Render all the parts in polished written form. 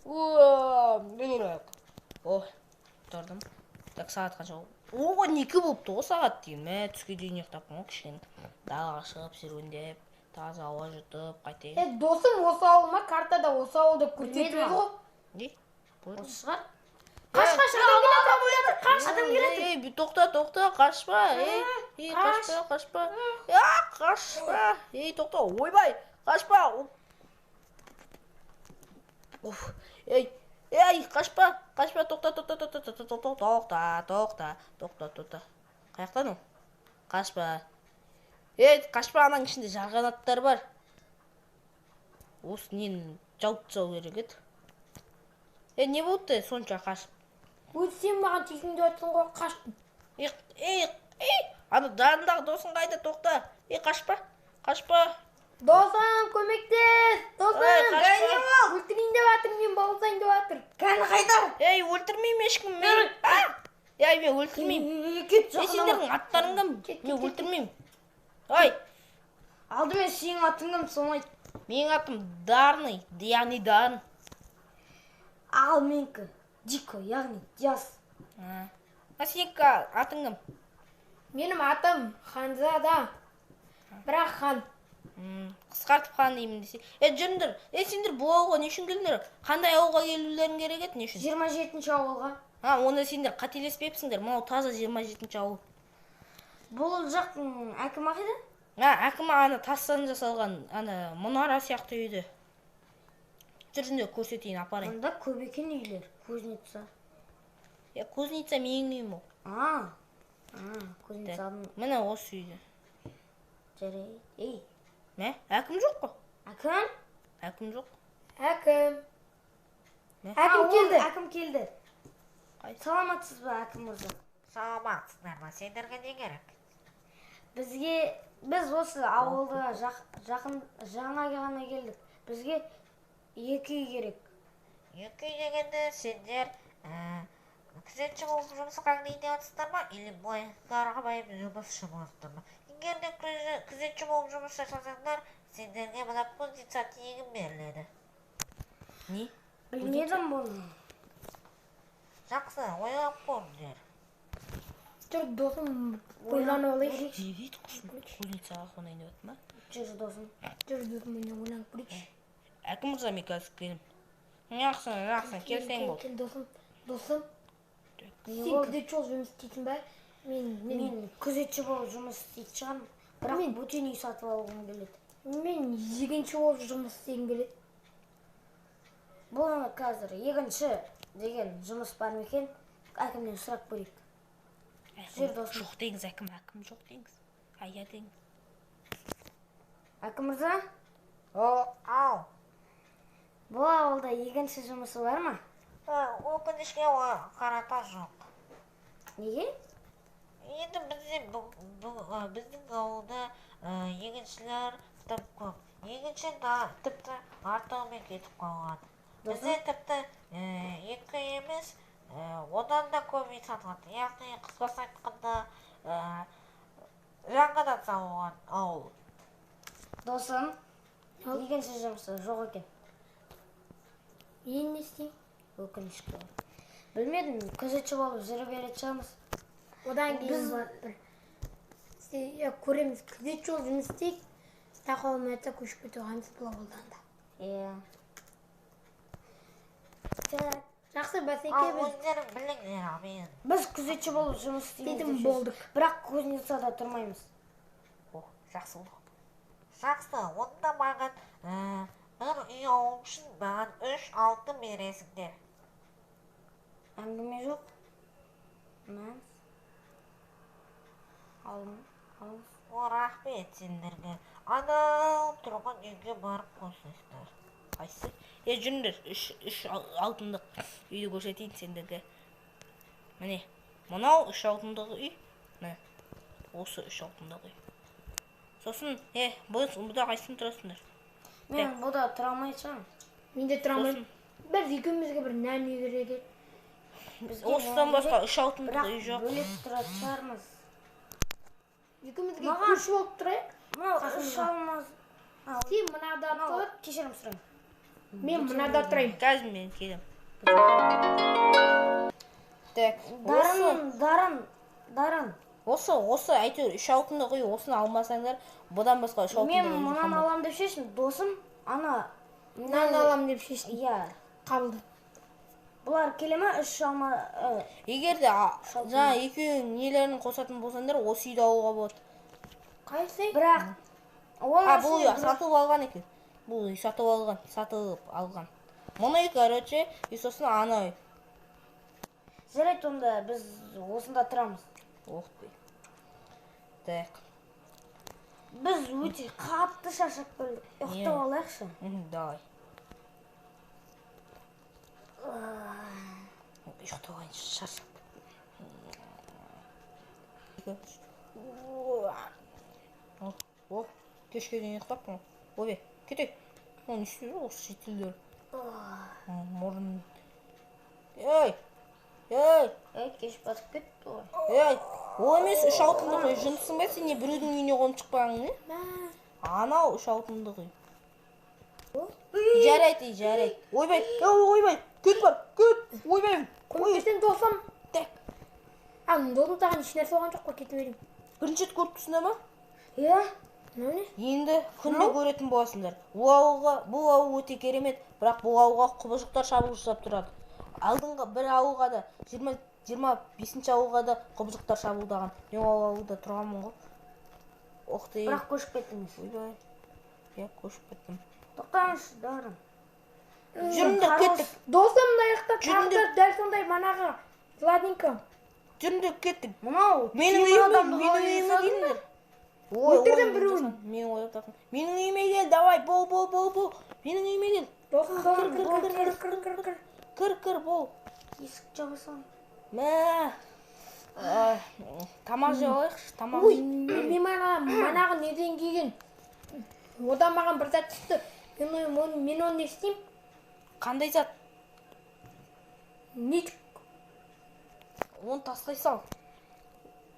О, тұрдым. Так, сағат қанша? О, 2 болыпты ғой сағат деймін. Мә, түске дейін ұйықтаппын ғой кішкене. Далаға шығып, серуендеп, таза ауа жұтып, қайтайын. Е, досым, осы ауыл ма? Картада осы ауыл деп көрсетіп еді ғой. Не? Осы шығар. Қаш, қаш, адам келе жатыр, қаш, адам келе жатыр. Ей, тоқта, тоқта, қашпа. Ей, ей, қашпа, қашпа. Қашпа. Ей, тоқта, ойбай, қашпа. Оф, ей, ей, қашпа, қашпа, тоқта, тоқта, тоқта, тоқта, тоқта, тоқта, тоқта, тоқта, тоқта. Қаяқтан ол? Қашпа. Ей, қашпа, ананың ішінде жарғанаттар бар. Осы нені жауып тастау керек еді. Е, не болды сонша қашып? Өзі сен маған тисін деп жатсың ғой, қаштым. Ей, ей, ей, ана жанындағы досың қайда, тоқта. Ей, қашпа, қашпа. Досым, көмектес, досым. Ей, қашпа. Өлтірейін деп жатыр, мен бауыздайын деп жатыр. Кәні қайда? Ей, өлтірмеймін ешкім. Мен, ей, мен өлтірмеймін. Кет, Ей, сендердің аттарың кім? Кет, Мен кет, өлтірмеймін. Ай, Алдымен сенің атың кім, соны айт. Менің атым Дарный, яғни Дарын. Ал менікі Дико, яғни Диас. А сенікі атың кім? Менің атым Ханзада. Бірақ хан. Қысқартып хан деймін десе. Е, жүріңдер. Е, сендер бұл ауылға не үшін келдіңдер? Қандай ауылға келулерің керек еді, не үшін? 27-ші ауылға. А, онда сендер қателеспепсіңдер. Мынау таза 27-ші ауыл. Бұл жақтың әкімі қайда? А, әкімі ана тастан жасалған, ана мұнара сияқты үйді. Жүріңдер, көрсетейін, апарайын. Онда көп екен үйлер. Кузница. Е, кузница менің үйім ол. А, кузницаның. Міне осы үйде. Жарайды. Ей, Мә, әкім жоқ қой. Әкім? Әкім жоқ. Әкім. Мә? Әкім ол келді. Әкім келді. Қайсы? Саламатсыз ба, әкім мырза? Саламатсыздар ма? Сендерге не керек? Бізге, біз осы ауылға жақын жаңа ғана келдік. Бізге 2 үй керек. 2 үй дегенде сендер күзетші болып жұмысқа кірейін деп жатсыздар ма? Или былай қарғабай жұмысшы боласыздар ма? Егер де күзетші болып жұмыс жасасаңдар, сендерге мына кузница тегін беріледі. Не? Білмедім бұны. Жақсы, ойлап көріңдер. Жүр, досым, ойланып алайықшы. Не дейді құсым? Кузницаға қонайын деп жатыр ма? Жүр, досым. Жүр, досым, мен ойланып көрейікші. Әкім мырза, мен қазір келемін. Жақсы, жақсы, келсең болды. Кел, досым, досым. Не Сен болды? күзетші болып жұмыс істейтін бе? Мен Мен күзетші болып жұмыс істейтін шығармын. Бірақ бөтен үй сатып алғым келеді. Мен егінші болып жұмыс істегім келеді. Бұл қазір егінші деген жұмыс бар ма екен? Әкімнен сұрап көрейік. Әкім Жүр, досым. жоқ деңіз, әкім, әкім жоқ деңіз. Ая деңіз. Әкім мырза? О, ау. Бұл ауылда егінші жұмысы бар ма? Өкінішке қарата жоқ. Неге? Енді біздің ауылда егіншілер тым көп. Егінші тіпті артығымен кетіп қалған. Бізде тіпті 2 емес, одан да көп үй сатылады. Яғни қысқасын айтқанда, жаңадан салынған ауыл. Досым, егінші жұмысы жоқ екен. Енді не істеймін? Өкінішке орай. Білмедім, күзетші болып жүре беретін шығармыз. Одан кейін барып бір көреміз, күзетші болып жұмыс істейік. Тағы алмай жатса көшіп кете қоямыз бұл ауылдан да. Иә. Так. Жақсы, бәсеке, Ал біз өздерің біліңдер, ал мен. Біз күзетші болып жұмыс істейміз Дейтін деп болдық. шештік. Бірақ кузницада тұрмаймыз. О, жақсы болды. Жақсы, онда маған бір үй алу үшін маған 3 алтын бересіңдер. Әңгіме жоқ. Мәз. Алыңыз. О, рахмет сендерге. Анау тұрған үйге барып қосыңыздар. Қайсысы? Е, жүріңдер, үш алтындық үйді көрсетейін сендерге. Міне, мынау 3 алтындық үй. Міне, осы 3 алтындық үй. Сосын, бұда қайсысын тұрасыңдар? Мен бұда тұра алмай шығамын. Мен де тұра алмаймын. Біз екеумізге бір нән үй керек еді. Бізге Осыдан нән басқа керек, 3 алтындық бірақ үй жоқ. бөлек тұратын шығармыз. Екеумізге Маған көрші болып тұрайық. Мынау Қасымызға. үш алмаз. Сен мынада Мынау тұр. кешірім сұраймын. Мен мынада тұрайын. Қазір мен келем. Так, Дарын, Дарын. Осы әйтеуір 3 алтындық үй, осыны алмасаңдар, бұдан басқа 3 алтындық үй. Мен мынаны алам деп шештім, досым, ана мынаны алам деп шештім. Иә. Қабылда. Бұлар келе ме 3 алма? Егер де жаңа екеуінің нелерін қосатын болсаңдар, осы үйді алуға болады. Қайсы? Бірақ ол бұл үй сатып алған екен. Бұл үй сатып алған, Мұны үй, короче, и сосын ана үй. Жарайды, онда біз осында тұрамыз. Ох ты. Так. Біз өте қатты шаршап келдік. Ұйықтап алайықшы. Давай. Ұйықтап алайыншы, шаршап. О, кешке дейін ұйықтаппын. Ойбай, кетейік. Не істеп жүр осы шетелдер? Мұрын. Ей! Ей! Ей, кеш батып кетті ғой. Ей, ол емес, 3 алтындық үй. Жындысың ба сен, не біреудің үйіне қонып шықпағың не? Анау 3 алтындық үй. Жарайды, жарайды. Ойбай, ойбай, кет бар, кет, ойбай. Көмектесем досым. Так. А, досым саған еш нәрсе болған жоқ қой, кете берейін. Бірінші рет көріп тұрсыңдар ма? Иә. Мынау не? Енді күнде көретін боласыңдар. Бұл ауыл өте керемет, бірақ бұл ауылға құбыжықтар шабуыл жасап тұрады. Алдыңғы бір ауылға да, 25-ші ауылға да құбыжықтар шабуылдаған. Мен ол ауылда тұрғанмын ғой. Ох ты. Бірақ көшіп кеттіңіз. Ойбай. Иә, көшіп кеттім. Тоқтаңызшы, Дарын. Жүріңдер, кеттік. Досым, мына жақта тағы да дәл сондай манағы Владинка. Жүріңдер, кеттік. Мынау менің үйіме келіңдер. Өлтірдім біреуін. Мен ойлап таптым. Менің үйіме кел, давай, бол, бол, бол, бол. Менің үйіме кел. Досым, кір, кір, кір, кір. Кір, кір, бол. Есік жабасам. Мә. Тамақ жеп алайықшы, тамақ. Ой, мен манағы неден келген? Одан маған бір зат түсті. Мен оны не істеймін? Қандай зат? Нитік. Оны тастай сал.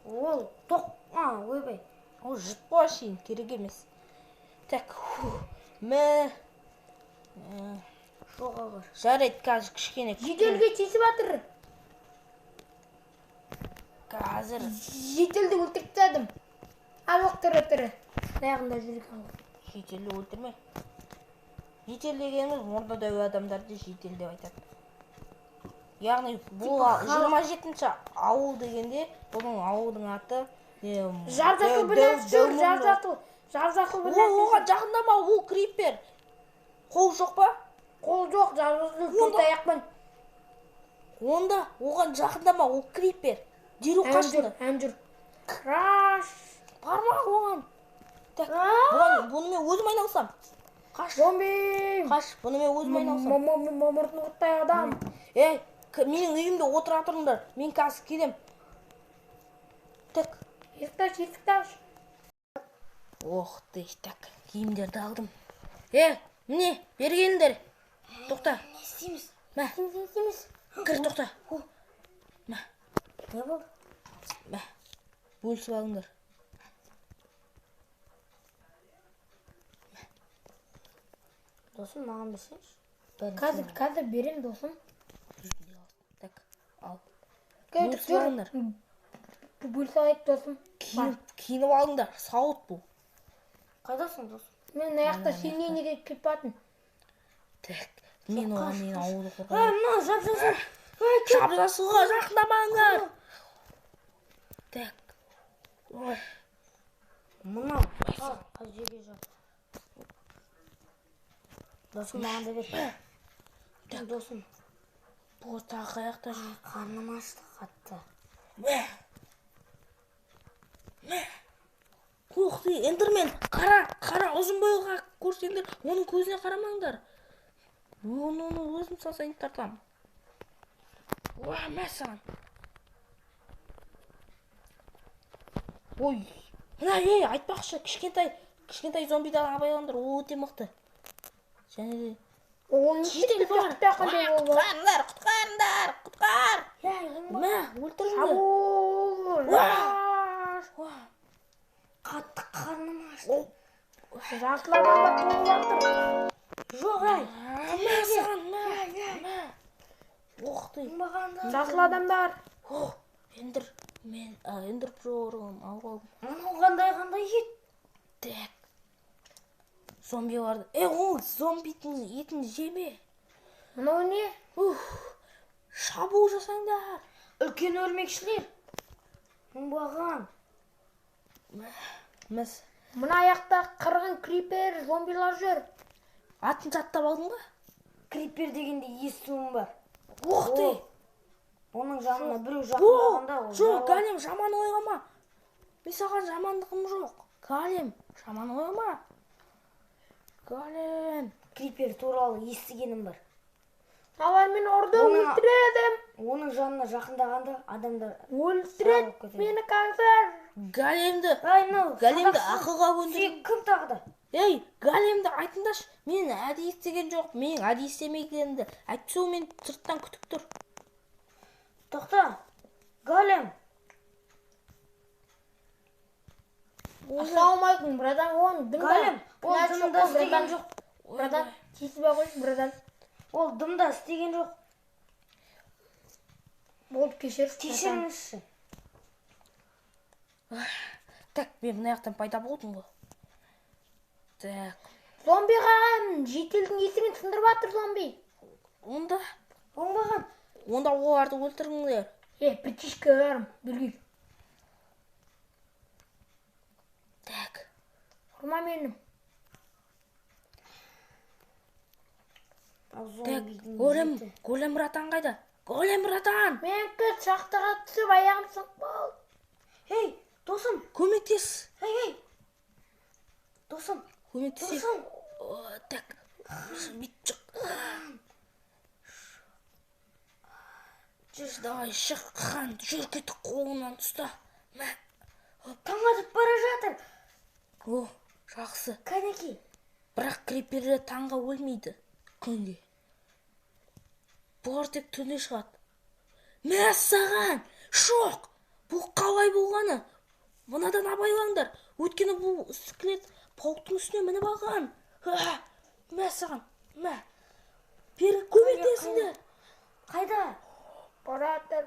Ол тоқ, ойбай. Ол жұтпа шейін, керек емес. Так, мә. Жоға бар. Жарайды, қазір кішкене. Жеделге тиісіп жатыр. Қазір. Жеделді өлтіріп тастадым. Ал тірі. Аяғында жүр екен ғой. Жеделді өлтірме. Жедел дегеніміз мұрны дәу адамдарды жедел деп айтады. Яғни бұл 27-ші ауыл дегенде, бұның ауылдың аты Жарзақыл бір нәрсе жүр, жарзақыл. Жарзақыл бір нәрсе. Оған жақындама, ол крипер. Қол жоқ па? Қол жоқ, жарзақыл төрт аяқпен. Онда оған жақындама, ол крипер. Дереу қашыңдар. Ән жүр. Краш. Барма оған. Так, бұнымен өзім айналысам. Қаш. Зомби. Қаш, бұнымен өзім айналысам. Мұртын құрттай адам. Ей, менің үйімде отыра тұрыңдар. Мен қазір келем. Так. Есікті аш. Ох ты, так, киімдерді алдым. Міне, бері келіңдер. Тоқта. Не істейміз? Мә. Не істейміз? Кір, тоқта. Мә. Не болды? Мә. Бөлісіп алыңдар. Досым, маған берсеңші. Қазір берем, досым. Так, ал. Бөлісіп алыңдар. Бөлісіп алайық, досым. Киініп алыңдар, сауыт бұл. Қайдасың, досым? Мен мына жақта сенен неге келіп бардым? Так, мен оған мен ауылды қорғаймын. Мына жап-жасыл. Жап-жасылға жақындамаңдар. Так. Ой. Мынау. Қай жерге жап? Досым, маған да бер. Так, досым. Бұл тағы қаяқта жүр? Қарным ашты қатты. Мә. Мә. Ух ты, эндермен, қара, қара, ұзын бойлыға көрсеңдер, оның көзіне қарамаңдар. Оны өзім салсайын тартамын. Уа, мә саған. Ой, мына, ей, айтпақшы, кішкентай зомбидан абайлаңдар, ол өте мықты. Және де жедел бар. Құтқарыңдар, құтқарыңдар, құтқар. Мә, өлтіріңдер. Уа. Қатты қарным ашты. Жартылар толып жатыр. Жоқ, ай. Мә саған, мә, мә. Ох ты. Жасыл адамдар. О, эндер, мен, эндер прорывын алып алдым. Мынау қандай ет? Так. Зомбиларды. Ей, ол зомбидің етін жеме. Мынау не? Ух, шабуыл жасаңдар. Үлкен өрмекшілер. Оңбаған. Міс. Мына аяқта қырғын крипер, зомбилар жүр. Атын жаттап алдың ба? Крипер дегенде естуім бар. Ух ты. Оның жанына біреу жақындағанда ол Жоқ, жарылады. Галем, жаман ойлама. Мен саған жамандығым жоқ. Галем, жаман ойлама. Галем. Крипер туралы естігенім бар. Алар мені ұрды, өлтіреді. Оның жанына жақындағанда адамдар Өлтіреді мені қазір. Галемді, Ай, мынау Галемді садақсыз. ақылға көндір. Сен кім тағы да? Ей, Галемді айтыңдаршы. Мен әдейі істеген жоқ. Мен әдейі істемегенімді. Әйтпесе ол мені сырттан күтіп тұр. Тоқта. Галем. Ассалаумағалейкум, братан, он дымда. Галем, ол Кінәсі дымда жоқ қой, істеген братан. жоқ. Братан, тиіспей қойшы, братан. Ол дымда істеген жоқ. Болды, кешірші. Кешіріңізші. Так, мен мына жақтан пайда болдым ғой. Так, Зомби қалған, жителдің есігін сындырып жатыр зомби. онда, Оңбаған. онда оларды өлтіріңдер. Е, птичка барым, белгілі. Так, Ұрма мені. Ал так, зомбидің голем, еті. голем братан қайда? Голем братан, Менікі шахтаға түсіп аяғым сынып қалды. Ей, досым. көмектес, Ей, ей. Досым. көмектес. Досым. Так, бүйтіп шық. Жүр, давай, шық, хан, жүр кеттік, қолынан ұста. Мә, Таң атып бара жатыр. о, жақсы. Кәнеки. Бірақ криперлер таңға өлмейді, күнде. Бұлар тек түнде шығады. Мә саған! Жоқ! Бұл қалай болғаны? Мынадан абайлаңдар. Өйткені бұл скелет пауктың үстіне мініп алған. Мә саған, мә. Бері көмектесіңдер. Қайда? Баратыр.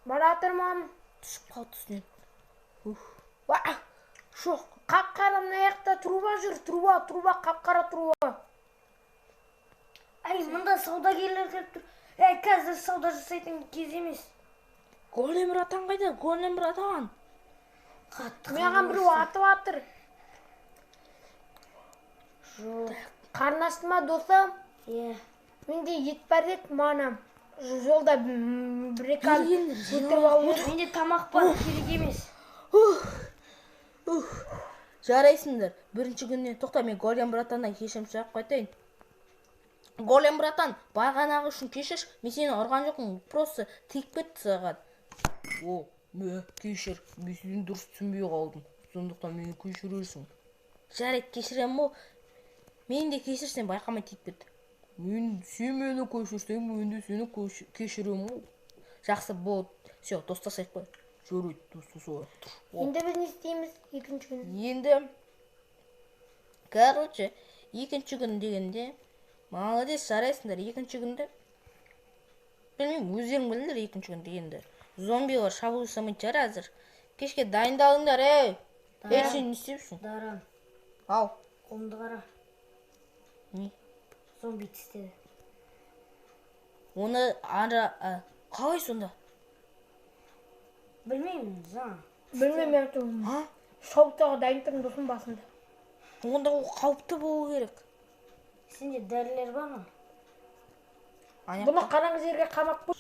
Баратыр, мам. Түсіп қалды үстінен. Ух. Уа! Жоқ. Қап-қара мына жақта труба жүр, труба, труба, қап-қара труба. Әй, мында саудагерлер келіп тұр. Әй, қазір сауда жасайтын кез емес. Голем братан қайда? Голем братан. Қатты Маған біреу атып жатыр. Жоқ. Қарны ашты ма, досым? Е, Менде ет бар еді, мана. Жолда бір екі адам Бергендер, өлтіріп алып едім. менде тамақ бар, керек емес. Ух. Жарайсыңдар. Бірінші күннен тоқта, мен Голем братаннан кешірім сұрап қайтайын. Голем братан, бағанағы үшін кешірші, мен сені ұрған жоқпын, просто тиіп кетті саған. О, мә, кешір, мен сені дұрыс түсінбей қалдым. Сондықтан мені кешірерсің. Жарайды, кешіремін ғой. Мені де кешір, сен байқамай тиіп кетті. Мен, сен мені кешірсең, мен де сені кешіремін ғой. Жақсы, болды. Все, достасайық қой. Жарайды, достасайық. О. Енді біз не істейміз екінші күні? Енді, короче, екінші күн дегенде, молодец, жарайсыңдар, екінші күнде, білмеймін, өздерің біліңдер екінші күн дегенде. Зомбилар шабуыл жасамайтын шығар әзір. Кешке дайындалыңдар, ей. Ей, сен не істеп жүрсің? Даран, Ау, қолымды қара. не? Зомби тістеді. Оны ара, қалай сонда? Білмеймін, жаңа. Білмеймін, мен тұрмын. А? Шабуылға дайын тұрмын досым басында. Онда ол қауіпті болу керек. Сенде дәрілер бар ма? Ана Бұны қараңғы жерге қамап қой.